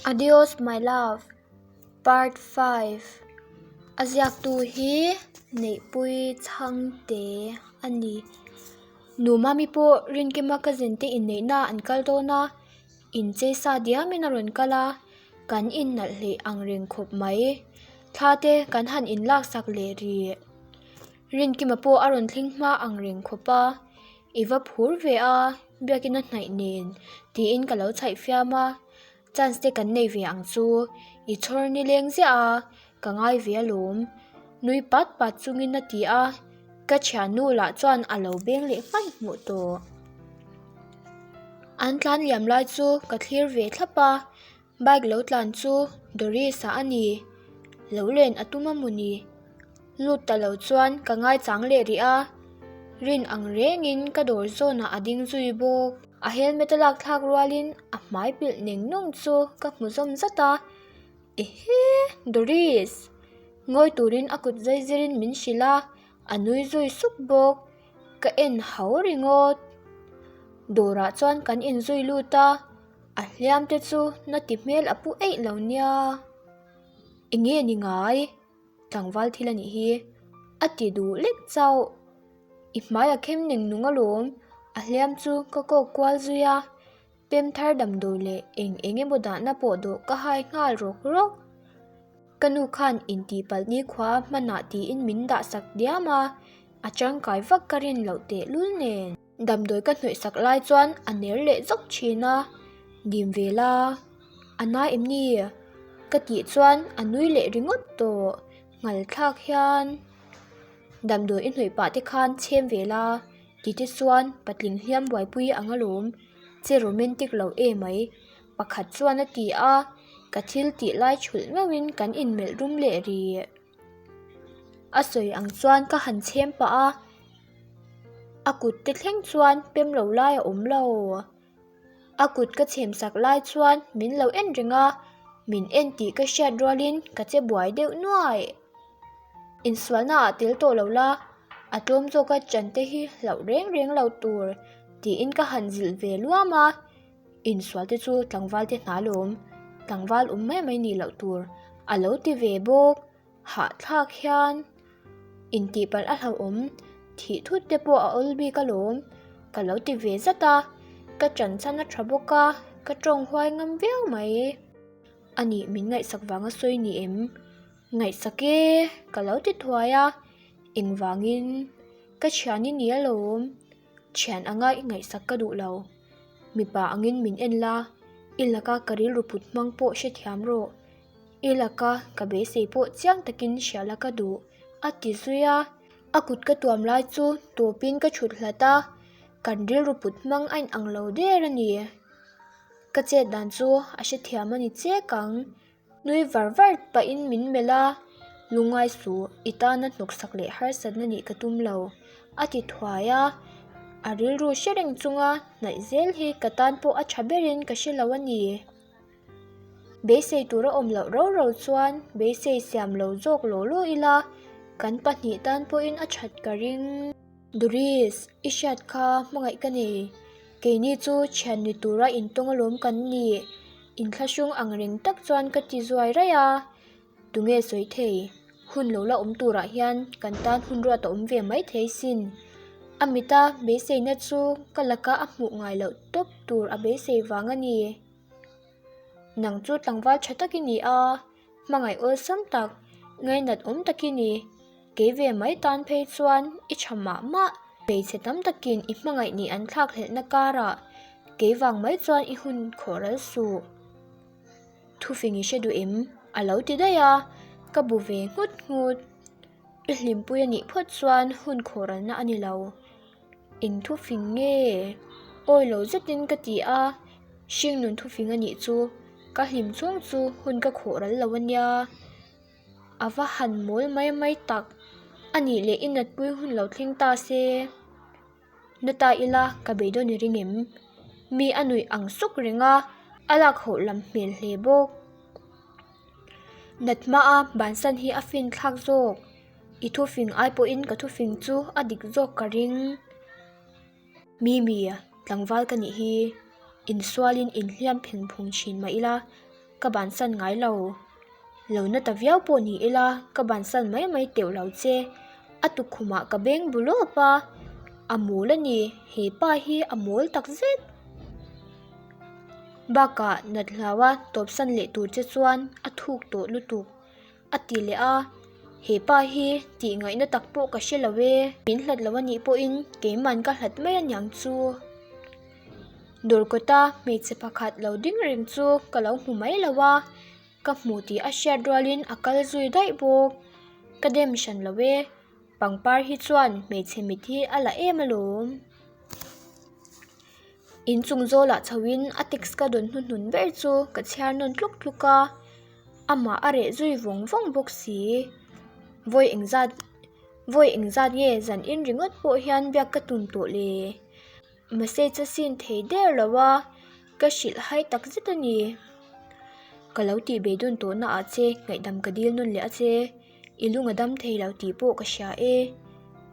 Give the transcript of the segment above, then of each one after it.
Adios my love part 5 A ziaktu hi Neihpui Chhangte a ni. Nu Mami pawh Rinkima cousin te inneihna an kal dawn a, inchei sa diamin a rawn kal a, kan innalh hleih ang reng khawp mai. Thla te kan han inlak sak leh rih. Rinkima pawh a rawn thleng hma ang reng khawp a, I va phur ve a, biakin a hnaih nen tiin ka lo chhaih fiam a, chance te kan nei ve ang chu, i chhawr ni leng ziah a, ka ngai ve alawm, nui pat pat chungin a ti a, ka thiannu lah chuan a lo beng leh hman hmuh tawh. An tlan liam lai chu ka thlir ve thlap a, Bike lo tlan chu Doris-a a ni. Lo len a tum a maw ni? Lut ta lo chuan ka ngaichang leh rih a, rin ang rengin ka dawr zawnah a ding zui bawk. A helmet a lak thlak rualin a hmai pilh neng nung chu ka hmu zawm zat a, Ehe! Doris! Ngawi turin a kut zai zirin min hrilh a, a nui zui sup bawk. Ka en hau ringawt. Dawrah chuan kan inzui lut a. A hliam te chu na ti hmel a pu eih lo nia. Enge ni ngai? Tlangval thil a nih hi. A ti duh lek chauh. I hmai a khem neng nung alawm. A hliam chu ka kawk kual zui a. Pem thar damdawi leh eng eng emaw dahna pawh dawh ka hai nghal rawk rawk. Ka nu khan intihpalh nikhua hmanah tiin min dah sak diam a, a tangkai vak ka rin loh tehlul nen. Damdawi ka hnawih sak lai chuan a ner leh zawk thin a, dim ve la, a na em ni? Ka tih chuan a nui leh ringawt tawh, nghal thlak hian damdawi i hnawih pah te khan chhem ve la ti te chuan patling hliam buaipui ang alawm, che romantic lo e mai pakhat chuan a ti a, ka thil tih lai thulh meuhin kan inmelh rum leh rih. A sawi ang chuan ka han chhem pah a, a kut te thleng chuan pem lo lai a awm lo. A kut ka chhem sak lai chuan min lo en reng a, min en tih ka hriat rualin ka che buai deuh nuai. Insualna ah tel tawh lo la, a tlawm zawka chan te hi hlauh reng reng lo tur tiin ka han zilh ve luam a. Insual te chu tlangval te hna lawm, tlangval awm mai mai nih loh tur a lo ti ve bawk. Hahthlak hian intihpalh a hlauhawm, thih thut te pawh a awl bik alawm ka lo ti ve zat a, ka ṭanchhan a ṭha bawk a, ka ṭawng huai ngam viau mai. A nih min ngaihsak vanga sawi ni em? Ngaihsak e ka lo ti thuai a, engvangin ka thian i ni alawm. Thian anga i ngaihsak ka duh lo. Mipa angin min en la, i laka ka rilru put hmang pawh hrethiam rawh. I laka ka beisei pawh chiang takin hria la ka duh, a ti zui a. A kut ka tuam lai chu tawpin ka thut hlat a, kan rilru put hmang a inang lo der a ni. Ka chet dan chu a hrethiam a ni chek ang. Nui var var pahin min melh a, Lungngai suh, i tana hnawksak leh harsatna nih ka tum lo, a ti thuai a. A rilru hre reng chunga hnaih zel hi ka tan pawh a tha berin ka hre lo a ni. Beisei tur a awm loh rau rau chuan beisei siam lo zawk law law ila, kan pahnih tan pawhin a that ka ring. Doris, i hriat kha hmangaih ka nei. Keini chu thian ni tura intawng alawm kan ni. Inthlahrung ang reng tak chuan ka ti zuai raih a, tunge sawi thei, hun lo la awm turah hian kan tan hun ruat a awm ve mai thei sin. A mita beiseina chu ka laka a hmuh ngai loh tawp tur a beisei vang a ni. Nang chu tlangval tha tak i ni a, hmangaih awlsam tak, ngainat awm tak i ni. Kei ve mai tan phei chuan i tha mah mah. Hmeichhe tam takin i hmangaih nih an thlak hlelhna karah kei vang mai chuan i hun khawh ral suh. Thufing i hre duh em? A lo ti daih a, ka bu ve nghut nghut. I hlimpui a nih phawt chuan hun khawh ralna a ni lo. Eng thufing nge? Awi lo zetin ka ti a, hringnun thufing a nih chu. Ka hlim chhung chu hun ka khawh ral lo a nia. A va han mawl mai mai tak. A nih leh i natpui hun lo thleng ta se. Na ta ila ka beidawn i ring em? Mi a nuih ang suk reng a, a lak hoh lam hmel hle bawk. Nat hmaa bansan hi a fin thlak zawk. I thufing ai pawhin ka thufing chu a dik zawk ka ring. Mimi, tlangval ka nih hi. Insualin inhliam pheng phung thin mah ila. Ka bansan ngai lo. Lo na ta viau pawh ni ila ka bansan mai mai teuh lo che. A tukkhumah ka beng bu lawp a, a mawl a ni, he pa hi a mawl tak zet. Bakah nat hlaua tawpsan leh tur che chuan a thuk tawh lutuk. A ti leh a, He pa hi tih ngaihna tak pawh ka hre lo e. Min hlat lo a nih pawhin keiman ka hlat mai a niang chu. Dawr kawta hmeichhe pakhat lo ding reng chu ka lo hmu mai lo a, ka hmu tih a hriat rualin a kal zui daih bawk. Ka dem hran lo e, pangpar hi chuan hmeichhe mit hi a la em alawm. Inchung zawlah chhoin a text ka dawn hnuhnun ber chu ka chhiar nawn tluk tluk a. Amah a reh zui vawng vawng bawk si. Vawi engzat vawi engzat nge zan in ringawt pawh hian biak ka tum tawh le. Message a sin thei der lo a, ka hrilh hai tak zet a ni. Ka lo tih beidawn tawh na ah che ngaihdam ka dil nawn leh a che. I lung a dam thei lo tih pawh ka hria e.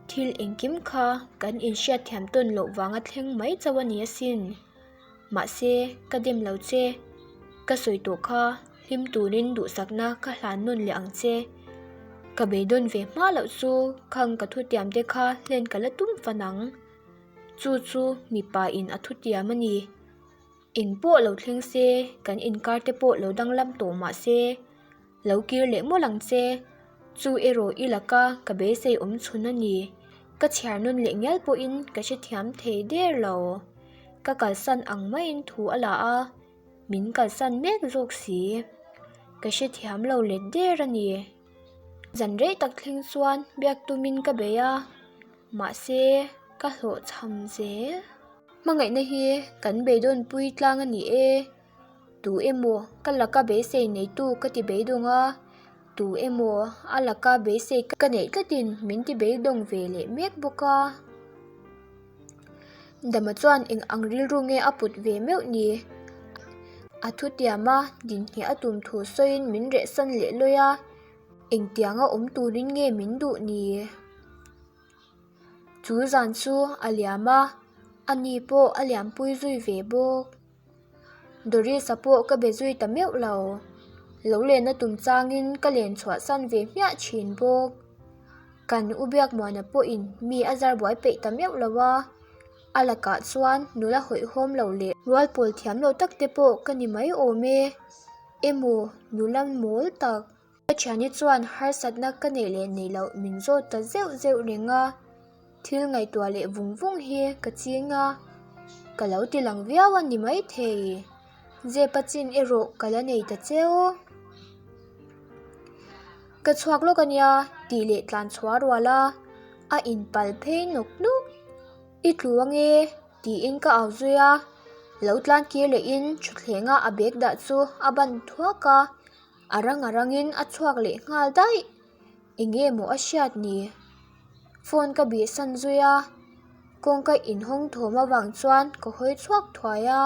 Thil engkim kha kan inhriatthiam tawn loh vanga thleng mai chauh a ni asin. Mahse, ka dem lo che. Ka sawi tawh kha hlim turin duhsakna ka hlan nawn leh ang che. Ka beidawn ve hma loh chu khang ka thutiam te kha hlen ka la tum fan ang. Chu chu mipa in a thutiam a ni. Eng pawh lo thleng se, kan inkar te pawh lo danglam tawh mah se, lo kir leh mawlh ang che. Chu erawh i laka ka beisei awm chhun a ni. Ka chhiar nawn leh ngial pawhin ka hrethiam thei der lo. Ka kalsan ang maiin thu a la a, min kalsan mek zawk si. Ka hrethiam lo let der a ni. Zan rei tak thleng chuan biak tumin ka bei a, mahse ka hlawhchham zel. Hmangaihna hi kan beidawnpui tlang a ni e. Tu emaw ka laka beisei neitu ka ti beidawng a, tu emaw a laka beisei ka neih tlatin min ti beidawng ve leh mek bawk a. Dama chuan eng ang rilru nge a put ve meuh ni? A thutiam a, dinhniah a tum thu sawiin min rehsan leh lawi a, engtianga awm turin nge min duh ni? Chu zan chu a liam a, ani pawh a liampui zui ve bawk. Doris-a pawh ka be zui ta meuh lo. Lo lenna tum changin ka len chhuahsan ve hmiah thin bawk. Kan u Biakmuana pawhin mi a zar buai peih ta meuh lo a, a lakah chuan nula hawihhawm lo leh rual pawl thiam lo tak te pawh ka ni mai awm e. Emaw nula mawl tak. Ka thiani chuan harsatna ka neih leh neih loh min zawt ta zeuh zeuh reng a, thil ngaihtuah leh vung vung hi ka ching a, ka lo ti lang viau a ni maithei. Zep a chin erawh ka la nei ta cheu. Ka chhuak lawk a nia tih leh tlan chhuah rual a, a inpal phei nawk nawk. I tlu ange tiin ka au zui a, lo tlan kir lehin thutthleng a a bag dah chu a ban thuak a. A rang a rangin a chhuak leh nghal daih. Enge maw a hriat ni? Phone ka bih san zui a, kawngka inhawng thawm avang chuan ka hawi chhuak thuai a,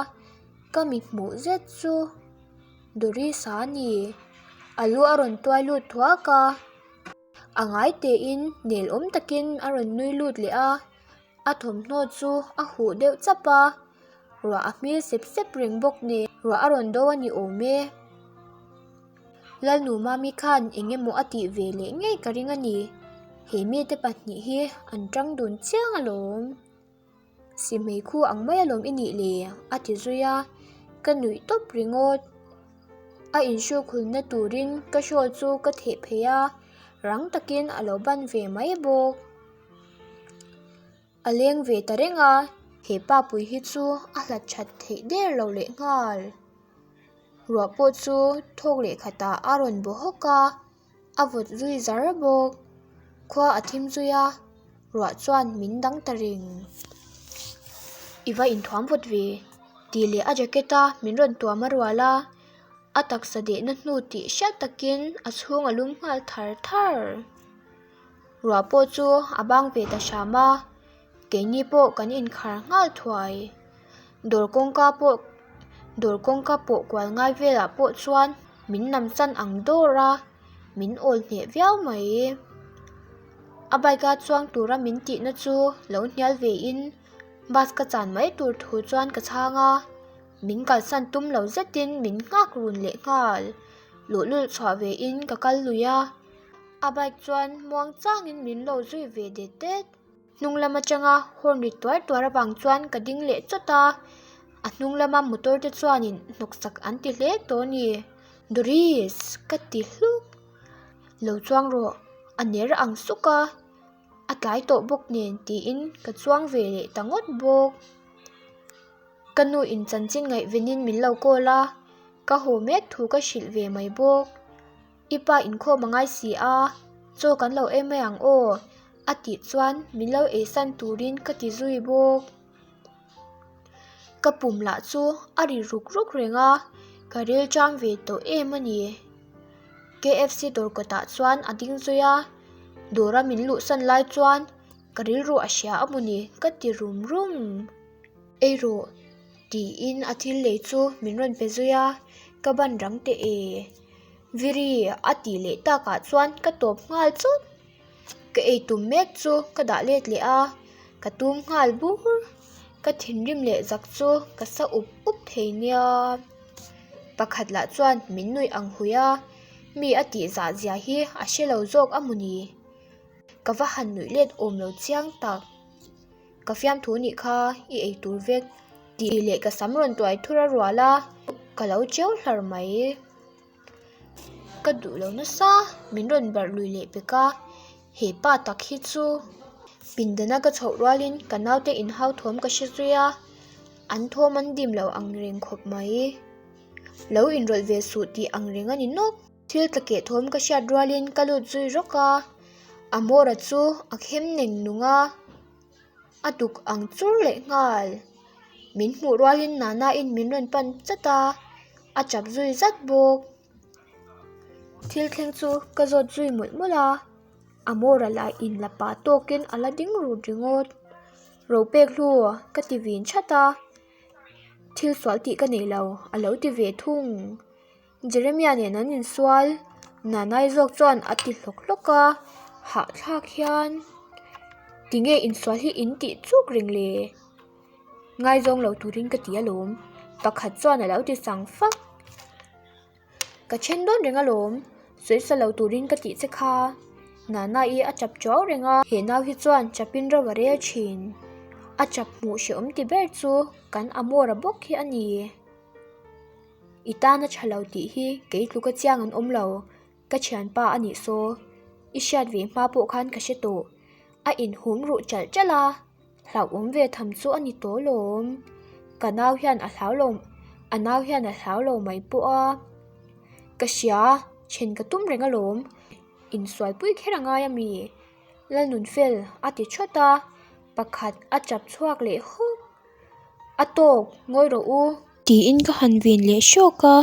ka mi hmuh zet chu Doris-a a ni. A lu a rawn tuai lut thuak a, a ngai tein nel awm takin a rawn nui lut leh a. A thawmhnaw chu a huh deuh chap a, ruah a hmil sep sep reng bawk nen ruah a rawn do a ni awm e. Lalnu Mami khan eng emaw a tih ve leh ngei ka ring a ni, he mite pahnih hi an tang dun chiang alawm. Sihmei khu ang mai alawm i nih le a ti zui a, ka nuih tawp ringawt. A inhrukhulna turin ka shawl chu ka theh phei a, rang takin a lo ban ve mai bawk. A leng ve ta reng a, he pa pui hi chu a hlat that theih der lo leh nghal. Ruah pawh chu thawk leh khatah a rawn baw hawk a, a vawt zui zar bawk. Khua a thim zui a, ruah chuan min dang ta reng. I va inthuam vawt ve tih leh a jacket a min rawn tuam a rual a, a taksa dehna hnu tih hriat takin a chhung a lum nghal thar thar. Ruah pawh chu a bang ve ta hram a, keini pawh kan inkhar nghal thuai. Dawr kawngka pawh dawr kawngka pawh kual ngai velah pawh chuan min nam chan ang dawr a, min awl hneh viau mai. A bike a chuang tura min tihna chu lo hnial ve in bus ka chan mai tur thu chuan ka chhang a. Min kalsan tum lo zetin min nghak run leh nghal. Luhlul chhuah ve in ka kal lui a, a bike chuan muang changin min lo zui ve det det. Hnung lam atanga horn ri tuar tuar avang chuan ka ding leh chawt a, a hnung lama motor te chuanin hnawksak an ti hle tawh a ni. Doris! ka ti hluk. Lo chuang rawh, a ner ang suk a, a tlai tawh bawk nen tiin ka chuang ve leh ta ngawt bawk. Ka nu in chanchin ngaihvenin min lo call a, ka haw mek thu ka hrilh ve mai bawk. I pa inkhawm a ngai si a, chaw kan lo ei mai ang aw, a tih chuan min lo eisan turin ka ti zui bawk. Ka pum lah chu a ri ruk ruk reng a, ka ril cham ve tawh em a ni. KFC dawr kawtah chuan a ding zui a, dawra min luhsan lai chuan ka rilru a hria a maw ni ka ti rum rum. Ei rawh tiin a thil lei chu min rawn pe zui a, ka ban rang teh e. Viri a tih leh takah chuan ka tawp nghal chawt. Ka ei tum mek chu ka dah let leh a, ka tum nghal bur. Ka thinrim leh zak chu ka sa up up thei nia. Pakhat lah chuan min nuih ang hui a, mi a tih zah zia hi a hre lo zawk a maw ni? Ka va han nuih let awm lo chiang tak. Ka fiamthu nih kha i ei tur vek tih leh ka sam rawn tuai thur a rual a, ka lo cheu hlar mai. Ka duh lo nasa, min rawn barh lui leh pek a, he pa tak hi chu pindana ka chhoh rualin ka naute inhau thawm ka hre zui a, an thawm an dim lo ang reng khawp mai. Lo inrawlh ve suh tih ang reng a ni nawk. Thil tla keh thawm ka hriat rualin ka lut zui rawk a, Amora chu a khem neng nung a, a duk ang chur leh nghal. Min hmuh rualin Nana-in min rawn pan chat a, a chap zui zat bawk. Thil thleng chu ka zawt zui mawlh mawlh a, Amora lah in la pah tawkin a la ding rut ringawt. Ropek hlu ka ti vin chat a, thil sual tih ka nei lo a lo ti ve thung. Jeremia nen an insual, Nanai zawk chuan a ti hlawk hlawk a, hahthlak hian tinge insual hi in tih chuk reng le? Ngaizawng lo turin ka ti alawm, pakhat chuan a lo ti sang fak. Ka then dawn reng alawm, sawisa lo turin ka tih che kha. Nanai a chap chuau reng a, he nau hi chuan chapin ro a rel thin. A chap hmuh hrehawm ti ber chu kan Amora bawk hi a ni. I tan a tha lo tih hi kei tluka chiang an awm lo, ka thianpa a nih saw. I hriat ve hma pawh khan ka hre tawh. A inhum ruh chalh chalh a, hlauhawm ve tham chu a ni tawh lawm. Ka nau hian a hlau lo, a nau hian a hlau lo mai pawh a. Ka hria, then ka tum reng alawm. Insualpui kher a ngai a mi? Lalnunfel a ti thawt a, pakhat a chap chhuak leh hawk. A tawk, ngawi rawh u. Tiin ka han vin leh hrawk a,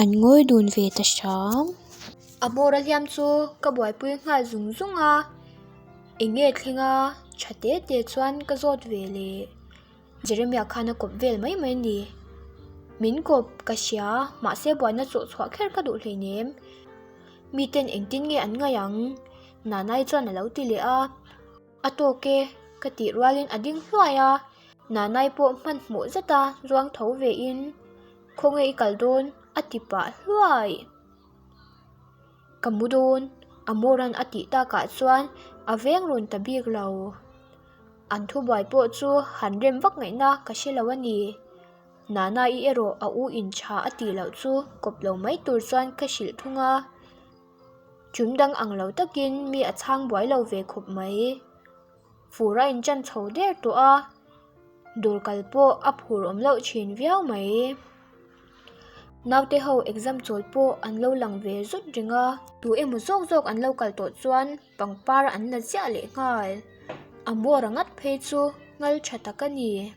an ngawi dun ve ta hram. A hmawr a hliam chu ka buaipui nghal zung zung a, eng nge thleng a, tha te te chuan ka zawt ve leh. Jeremia khan a kawp vel mai mai a ni. Min kawp ka hria, mahse buaina chawh chhuah kher ka duh hleinem. Miten engtin nge an ngaih ang? Nanai chuan a lo ti leh a. A tawk e, ka tih rualin a ding hluai a, Nanai pawh hmanhmawh zeta zuang tho vein, Khawnge i kal dawn? a ti pah hluai. Ka mu dawn, Amoran a tih takah chuan a veng rawn ta bik lo. An thubuai pawh chu han rem vak ngaihna ka hre lo a ni. Nanai erawh a u in tha a tih loh chu kawp lo mai tur chuan ka hrilh thung a. Chum dang ang lo takin mi a chhang buai lo ve khawp mai. Fur a inchan chho der tawh a, dawr kal pawh a phur awm loh thin viau mai. Naute ho exam chawl pawh an lo lang ve zut reng a, tu emaw zawk zawk an lo kal tawh chuan pangpar an la ziah leh nghal. A mawr a ngat phei chu ngal tha tak a ni.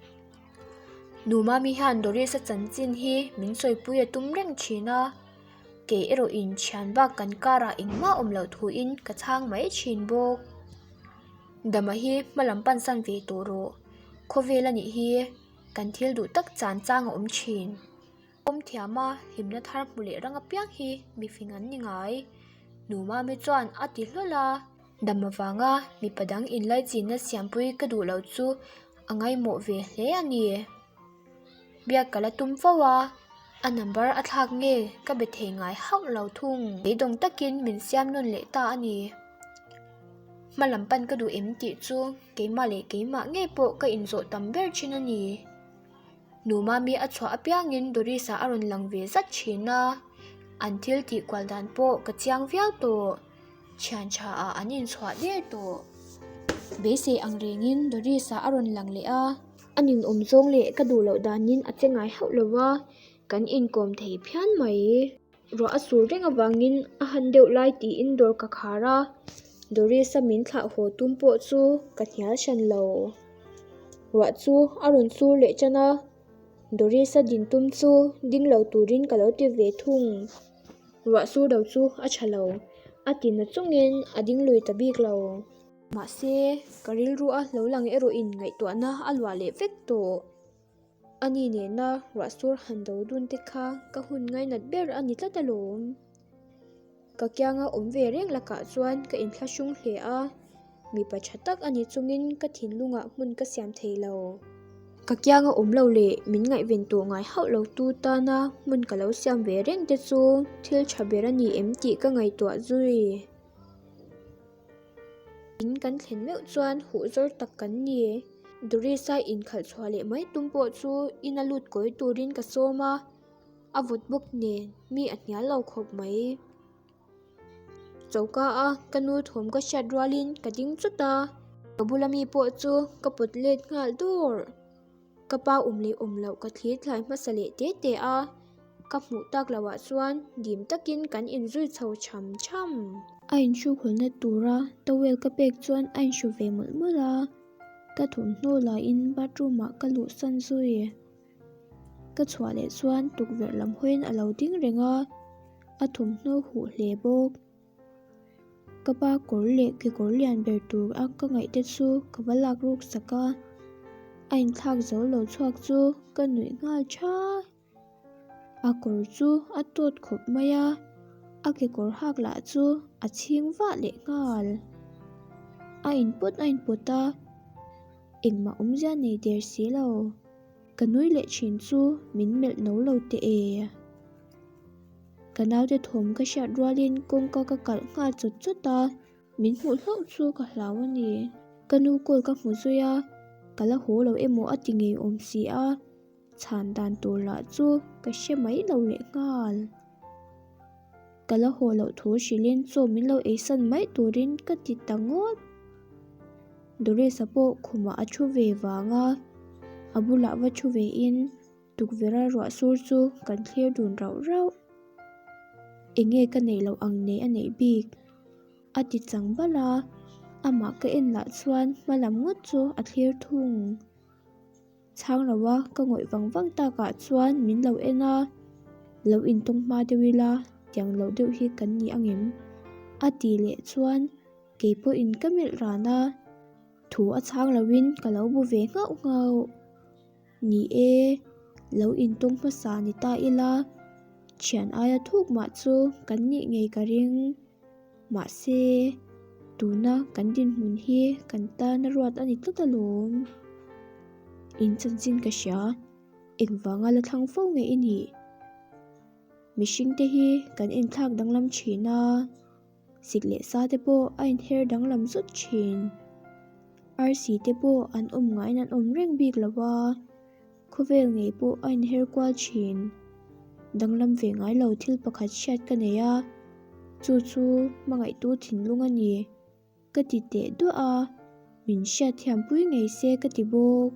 Nu Mami hian Doris-a chanchin hi min sawipui a tum reng thin a. Kei erawh in thian bak kan karah engmah awm loh thuin ka chhang mai thin bawk. Dama hi hma lam pan san ve tawh rawh. Khawvel a nih hi kan thil duh tak chan chang a awm thin. Awm thiama hlimna thar hmu leh rang apiang hi mifing an ni ngai. Nu Mami chuan a ti hlawl a. Dama vanga mipa dang inlaichinna siampui ka duh loh chu a ngaimawh ve hle a ni. Biak ka la tum fo a, a number a thlak nge ka be thei ngai hauh lo thung. Beidawng takin min siam nawn leh ta a ni. Hma lam pan ka duh em tih chu keimah leh keimah ngei pawh ka inzawh tam ber thin a ni. Nu Mami a chhuah apiangin Doris-a a rawn lang ve zat thin a, an thil tih kual dan pawh ka chiang viau tawh. Thian tha ah an inchhuah der tawh. Beisei ang rengin Doris-a a rawn lang leh a. A ninawm zawng leh ka duh loh danin a che ngai hauh lo va, kan inkawm thei phian mai. Ruah a sur reng avangin a han deuh lai tiin dawr ka khar a, Doris-a min thlah haw tum pawh chu ka hnial hran lo. Ruah chu a rawn sur leh tan a, Doris-a din tum chu ding lo turin ka lo ti ve thung. Ruah sur lo chu a tha lo, a ti na chungin a ding lui ta bik lo. Mahse, ka rilru a lo lang erawhin ngaihtuahna a luah leh vek tawh. Ani nena ruah sur han do dun te kha ka hun ngainat ber a ni tlat alawm. Ka kianga awm ve reng lakah chuan ka inthlahrung hle a, mipa tha tak a ni chungin ka thinlungah hmun ka siam thei lo. Ka kianga awm lo leh min ngaihven tawh ngai hauh lo tu tana hmun ka lo siam ve reng te chu thil tha ber a ni em tih ka ngaihtuah zui. In kan thlen meuh chuan huh zawr tak kan ni. Doris-a inkhalh chhuah leh mai tum pawh chu ina lut kawi turin ka sawm a, a vawt bawk nen mi a hnial lo khawp mai. Choka a ka nu thawm ka hriat rualin ka ding chut a, ka bula mi pawh chu ka pawt let nghal dawr. Ka pa awm leh awm loh ka thlir thlai hmasa leh te te a, ka hmuh tak loh ah chuan dim takin kan inzui chho cham cham. A inhrukhawlna tura towel ka pek chuan a inhru ve mawlh mawlh a, ka thawmhnaw laiin bathroom ah ka luhsan zui. Ka chhuah leh chuan tukverh lam hawiin a lo ding reng a, a thawmhnaw huh hle bawk. Ka pa kawr leh kekawr lian ber tur a ka ngaih te chu ka va lak ruk sak a, a inthlak zo lo chhuak chu ka nuih nghal tha. A kawr chu a tawt khawp mai a, a kekawr hak lah chu a chhing vah leh nghal. A inpawt a inpawt a, engmah awmzia nei der si lo. Ka nui leh thin chu min melh no lo teh e. Ka naute thawm ka hriat rualin kawngka ka kalh nghal chawt chawt a, min hmuh hlauh chu ka hlau a ni. Ka nu call ka hmu zui a, ka la haw lo emaw a ti ngeiawm si a, chhan dan tur lah chu ka hre mai lo leh nghal. Ka la haw loh thu hrilhin chaw min lo eisan mai turin ka ti ta ngawt. Doris-a pawh khumah a thu ve vang a, a bulah va thu vein tukverha ruah sur chu kan thlir dun rauh rauh. Enge ka neih loh ang nei a neih bik? A ti chang bal a, amah ka en lah chuan hma lam ngawt chu a thlir thung. Chhang lo a, ka ngawih vang vang takah chuan min lo en a, lo intawng hma deuh ila tiang loh deuh hi kan ni angem? A tih leh chuan kei pawhin ka melh ran a, thu a chhang loin ka lo bu ve nghauh nghauh. Ni e, lo intawng hmasa ni ta ila, thian aia thuk mah chu kan nih ngei ka ring. Mahse, tuna kan dinhmun hi kan tana ruat a ni tlat alawm. In chanchin ka hria, engvanga la thlang fo nge i nih? Mihringte hi kan inthlak danglam thin a, sik leh sa te pawh a inher danglam zut thin. Arsi te pawh an awm ngaiin an awm reng bik lo a. Khawvel ngei pawh a inher kual thin. Danglam ve ngai lo thil pakhat hriat ka nei a, chu chu hmangaihtu thinlung a ni. Ka ti teh duah a, min hriat thiampui ngei se ka ti bawk.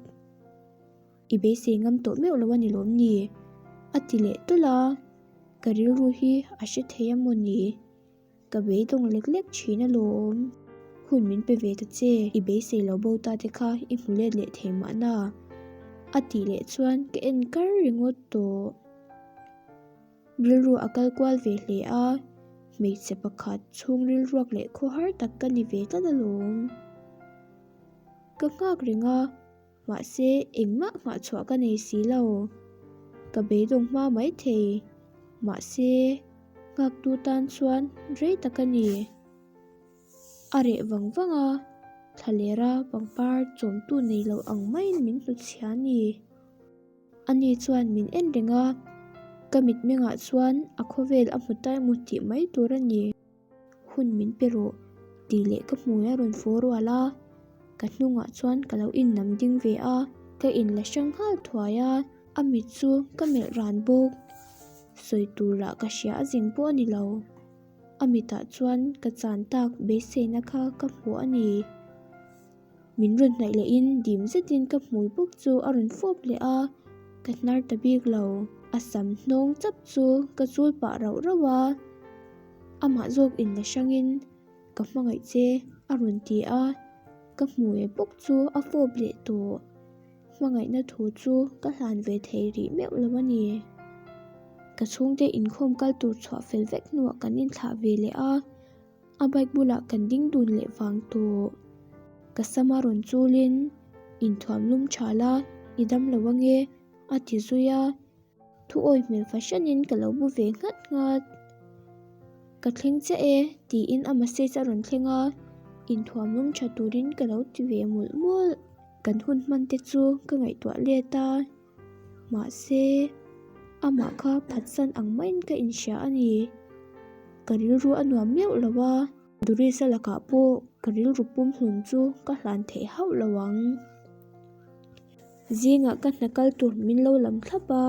I beisei ngam tawh meuh lo a ni lawm ni? A ti leh tawlh a, ka rilru hi a hre thei a maw ni? Ka beidawng lek lek thin alawm. Hun min pe ve ta che, i beisei lo bo ta te kha i hmu let leh thei mahna. A tih leh chuan ka en kar ringawt tawh. Rilru a kal kual ve hle a, hmeichhe pakhat chhung rilruak leh khawhar tak ka ni ve tlat alawm. Ka nghak reng a. Mahse, engmah nghah chhuah ka nei si lo. Ka beidawng hma mai thei. Mahse, nghaktu tan chuan rei tak a ni. A reh vang vang a, thlalera pangpar chawmtu nei lo ang maiin min hnu chhia a ni. Ani chuan min en reng a, ka mitmengah chuan a khawvel a hmu tai mu tih mai tur a ni. Hun min pe rawh tih leh ka hmui a rawn fawh rual a, ka hnungah chuan ka lo innam ding ve a, ka inla hrang nghal thuai a, a mit chu ka melh ran bawk. Sawi tur lah ka hria a zing pawh a ni lo. A mitah chuan ka chan tak beiseina kha ka hmu a ni. Min rawn hnaih lehin dim zetin ka hmui bawk chu a rawn fawp leh a, ka hnar ta bik lo. A sam hnawng chap chu ka chul pah rauh rauh a, amah zawk inla hrangin ka hmangaih che a rawn ti a, ka hmui bawk chu a fawp leh tawh. Hmangaihna thu chu ka hlan ve thei rih meuh lo a ni. Ka chhungte inkhawm kal tur chhuah fel vek hnuah kan inthlah ve leh a. A bike bulah kan ding dun leh vang tawh. Ka sama rawn chulin, Inthuam lum tha la, i dam lo ange, a ti zui a. Thu awi hmel fahranin ka lo bu ve nghat nghat. Ka thleng chiah e, tiin a message a rawn thleng a, inthuam lum tha turin ka lo ti ve mawlh mawlh. Kan hun hman te chu ka ngaihtuah let a. Mahse, amah kha phatsan ang maiin ka inhria a ni. Ka rilru a nuam meuh lo a, Doris-a lakah pawh ka rilru pumhlun chu ka hlan theih hauh lo ang. Zingah ka hna kal tur min lo lam thlap a,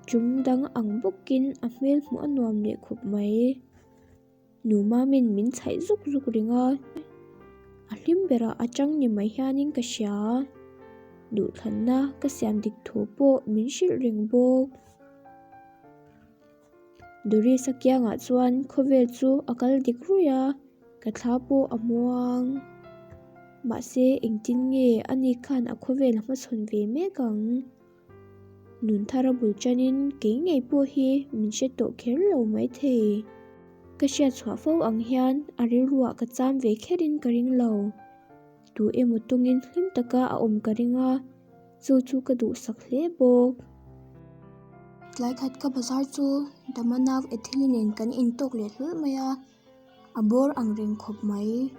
tum dang ang bawkin a hmel hmuh a nuam leh khawp mai. Nu Mamin min chhaih zuk zuk reng a, a hlim berah a chang ni mai hianin ka hria. Duhthlanna ka siam dik thu pawh min hrilh reng bawk. Doris-a kiangah chuan khawvel chu a kal dik ruih a, ka thla pawh a muang. Mahse engtin nge ani khan a khawvel a hmachhawn ve mek ang? Nun thar a bul tanin kei ngei pawh hi min hre tawh kher lo maithei. Ka hriat chhuah fo ang hian a rilruah ka cham ve kherin ka ring lo. Tu emaw tawngin hlim taka a awm ka ring a, chu chu ka duhsak hle bawk. Tlai khat ka bazar chu Damanav Etheli nen kan intawk leh hlawl mai a. A bawr ang reng khawp mai.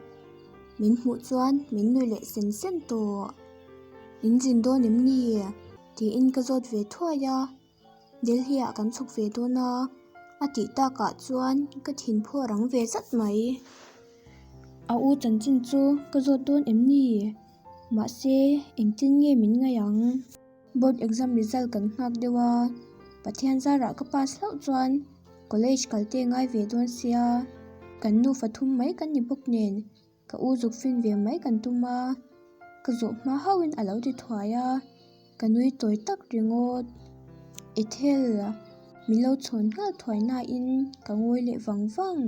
Min hmuh chuan min nuih leh sen sen tawh. In zin dawn em ni? Tiin ka zawt ve thuai a. Delhi ah kan chhuk ve dawn a, a tih takah chuan ka thin phu a rang ve zat mai. A u chanchin chu ka zawt dawn em ni? Mahse, engtin nge min ngaih ang? Board exam result kan nghak deuh a, Pathian zarah ka pass hlauh chuan college kal te ngai ve dawn sia, kan nufa thum mai kan ni bawk nen ka u zuk fin ve mai kan tum a, ka zawh hma hauhin a lo ti thuai a, ka nui tawi tak ringawt. Ethel, min lo chhawn nghal thuai nain ka ngawi leh vang vang.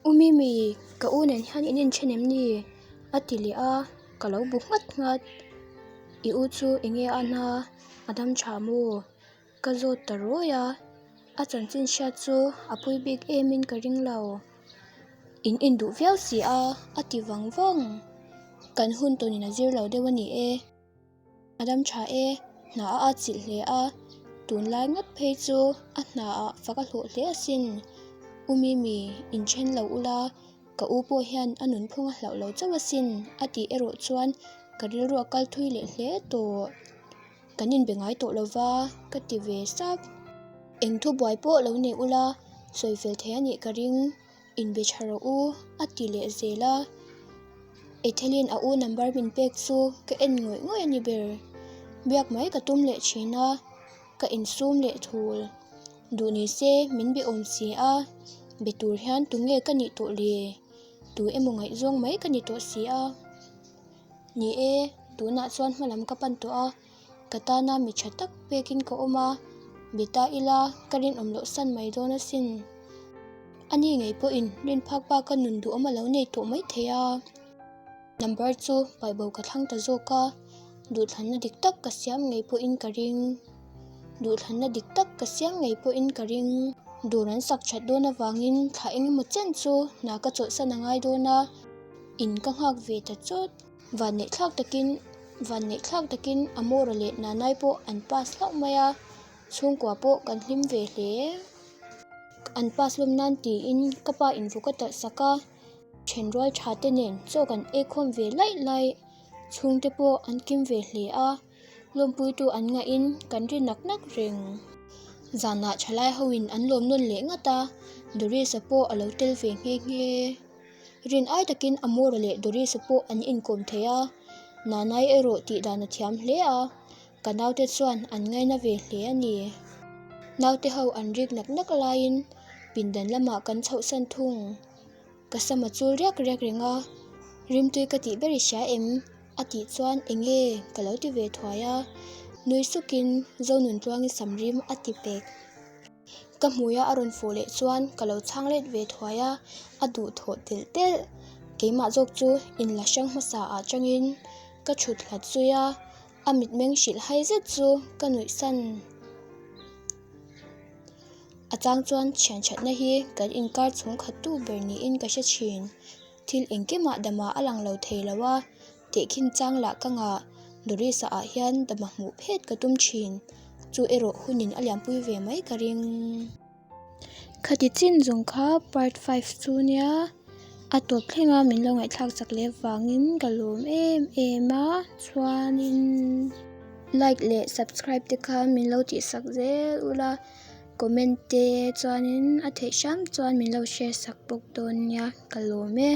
U Mimi, ka u nen hian in inthen em ni? a ti leh a, ka lo bu nghat nghat. I u chu eng nge a hna? A dam tha maw? Ka zawt ta rawi a, a chanchin hriat chu a pui bik emin ka ring lo. In induh viau si a, a ti vang vang. Kan hun tawnin a zir lo deuh a ni e. A dam tha e, hna a atchilh hle a, tunlai ngawt phei chu a hna ah fak a hlawh hle asin. U Mimi, inthen lo ula, ka u pawh hian a nunphung a hlauh lo chauh asin a tih erawh chuan ka rilru a kal thui leh hle tawh. Kan inbe ngai tawh lova ka ti ve sap. Eng thubuai pawh lo nei ula, sawi fel thei a nih ka ring. Inbe tha rawh u, a ti leh zel a. Ethelin a u number min pek chu ka en ngawih ngawih a ni ber. Biak mai ka tum leh thin a, ka insum leh thul. Duh ni se min be awm si a, be tur hian tunge ka nih tawh le? Tu emaw ngaihzawng mai ka ni tawh si a. Ni e, tunah chuan hmalam ka pan tawh a. Ka tana mi tha tak pekin ka awm a, be ta ila ka rinawm loh san mai dawn asin. Ani ngei pawhin rin phak baka nun duhawm a lo nei tawh mai thei a. Number chu paihbo ka thlang ta zawk a, duhthlanna dik tak ka siam ngei pawhin ka ring. Duhthlanna dik tak ka siam ngei pawhin ka ring. Dawr an sak that dawn avangin thla eng emaw chen chu hna ka chawlhsan a ngai dawn a, in ka nghak ve ta chawt. Vanneihthlak takin vanneihthlak takin Amora leh Nanai pawh an pass hlauh mai a, chhungkua pawh kan hlim ve hle. An pass lawm nan tiin ka pa in vawk a talh sak a, thenrual tha te nen chaw kan ei khawm ve laih laih. Chhungte pawh an kim ve hle a. Lawmpuitu an ngahin kan ri nak nak reng. Zanah thalai hoin an lawm nawn leh ngat a, Doris-a pawh a lo tel ve nghe nghe. Rin ai takin Amora leh Doris-a pawh an inkawm thei a, Nanai erawh tih dan a thiam hle a, ka naute chuan an ngaina ve hle a ni. Naute ho an rik nak nak laiin pindan lamah kan chhohsan thung. Ka sam a chul riak riak reng a, Rimtui ka tih ber i hria em? a tih chuan eng nge ka lo ti ve thuai a, nui sukin Zonuntluangi sam rim a ti pek. Ka hmuia a rawn fuh leh chuan ka lo chhang let ve thuai a, a duh thawh telh telh. Keimah zawk chu inla hrang hmasa ah tangin ka thut hlat zui a, a mitmeng hrilh hai zet chu ka nuih san. A chang chuan thian thatna hi kan inkar chhung khat tu ber niin ka hre thin. Thil engkimah dama a lang lo thei lo a, tehkhin chang lah ka ngah. Doris-a ah hian dama hmuh phet ka tum thin. Chu erawh hunin a lianpui ve mai ka ring. Khati chin zawng kha part five chu nia a tawp thleng a min lo ngaihthlak chak leh vangin ka lawm em em a chuanin like leh subscribe te kha min lo tihsak zel ula comment te chuanin a theih hram chuan min lo share sak bawk dawn nia ka lawm e.